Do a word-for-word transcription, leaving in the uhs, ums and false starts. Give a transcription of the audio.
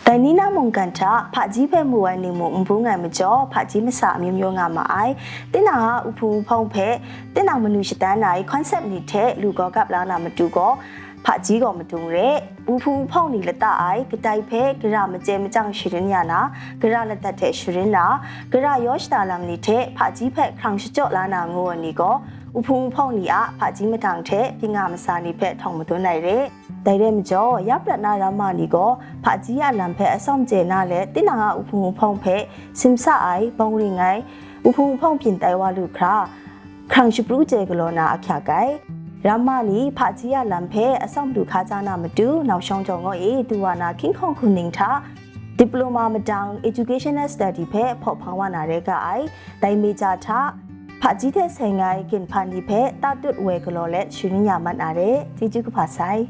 Dai ni na mungkan hta hpaji hpe mu ai ning mung n bung ai majaw, hpaji masa amyu myu nga ma ai. Tinang a uhpung uhpawng hpe tinang manu shadan ai concept ni hte lu gawgap la na matu gaw, hpaji gaw madung re. Uhpung uhpawng ni lata ai kadai hpe gara matsai machyang sharin ya na, gara ladat hte sharin na, gara yaw shada lam ni hte hpaji hpe hkrang shachyaw la na ngu ai ni gaw, uhpung uhpawng ni a hpaji madang hte pyi nga masa ni hpe htawng madun ai re. Dai rai majaw, ya prat na ramma ni gaw hpaji a lam hpe atsawm chye na let, tinang a uhpung uhpawng hpe simsa ai, bawng ring ai, uhpung uhpawng byin tai wa lu hkra, hkrang shapru chye galaw na ahkyak ai. Ramma ni hpaji a lam hpe atsawm lu hkaja na matu, nau shawng jaw ngaw e du wa na hkinghkawng hku ning hta, diploma madang educational study hpe hpaw hpang wa na rai ga ai. Dai major hta, hpaji hte seng ai ginhpan ni hpe tatut woi galaw let sharin ya mat na re. Chyeju kaba sai.